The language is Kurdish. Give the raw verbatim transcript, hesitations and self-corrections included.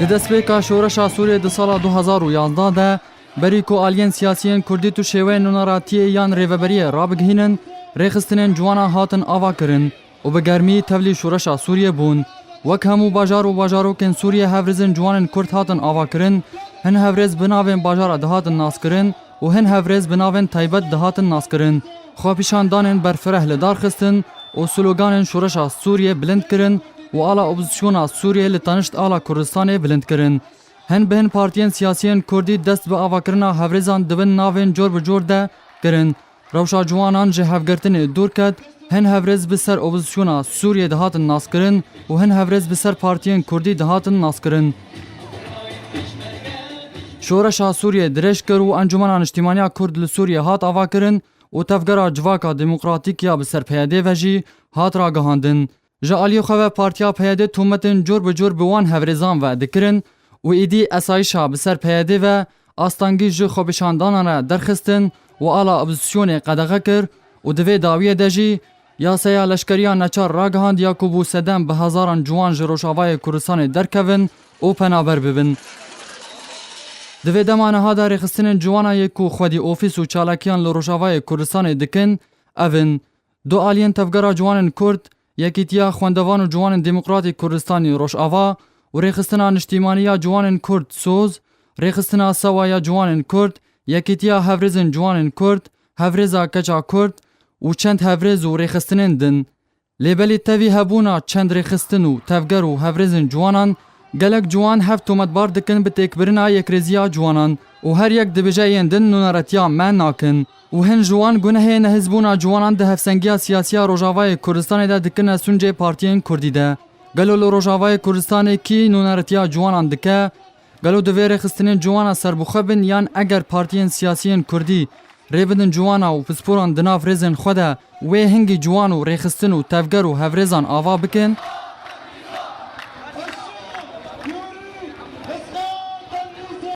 Di destpêka şoreşa Sûriyê di sala du hezar û yazdeh de, berî ku aliyên siyasiyên Kurdî tu şêweyên nûneratiyê yan rêveberiyê rabigihînin, rêxistinên ciwanan hatin avakirin û bi germî tevlî şoreşa Sûriyê bûn. Wek hemû bajar û bajarokên Sûriyê, hevrêzên ciwanên Kurd hatin avakirin, hin hevrêz bi navên bajara dihatin naskirin û hin hevrêz bi navên taybet dihatin naskirin. Xwepîşandanên berfireh li dar xistin û sloganên şoreşa Sûriyê bilind kirin û ala opozîsyona Sûriyê li tenişt ala Kurdistanê bilind kirin. Hin bi hin partiyên siyasiyên Kurdî dest bi avakirina hevrêzan di bin navên cor bi cor de kirin. Rewşa ciwanan ji hevgirtinê dûr ket, hin hevrêz bi ser opozîsyona Sûriyê dihatin naskirin û hin hevrêz bi ser partiyên Kurdî dihatin naskirin. Şoreşa Sûriyê dirêj kir û Encûmena Niştîmaniya Kurd li Sûriyê hat avakirin û Tevgera Civaka Demokratîk ya bi ser P Y D ve jî hat ragihandin. Ji aliyê xwe ve partiya P Y D tometên cor bi cor bi wan hevrêzan ve dikirin û êdî esayîşa bi ser P Y D ve astengî ji xwepîşandanan re derxistin û ala opozîsyonê qedexe kir û di vê dawiyê de jî yasaya leşkeriya neçar ragihandiya ku bû sedem bi hezaran ciwan ji Rojavayê Kurdistanê derkevin û penaber bibin. Di vê dema niha de rêxistinên ciwanan yê ku xwedî ofîs û çalakiyan li Rojavayê Kurdistanê dikin, ev in: du aliyên Tevgera Ciwanên Kurd, Yekîtiya Xwendevan û Ciwanên Demokratîk Kurdistanî Rojava û Rêxistina Niştîmanî ya Ciwanên Kurd, soz, Rêxistina Sewa ya Ciwanên Kurd, Yekîtiya Hevrêzên Ciwanên Kurd, Hevrêza Keça Kurd û çend hevrêz û rêxistinên din. Lê belê tevî hebûna çend rêxistin û tevger û hevrêzên ciwanan, gelek ciwan hev tometbar dikin bi têkbirina yekrêziya ciwanan û her yek dibêje yên din nûneretiya me nakin. Û hin ji wan gunehê nehêzbûna ciwanan di hevsengiya siyasiya Rojavayê Kurdistanê de dikine sûncê partiyên Kurdî de. Gelo li Rojavayê Kurdistanê kî nûneretiya ciwanan dike? Gelo divê rêxistinên ciwana serbixwe bin, yan eger partiyên siyasiyên Kurdî rê bidin ciwana û pisporan di nav rêzên xwe de wê hingî ciwan û rêxistin û tevger û hevrêzan ava bikin?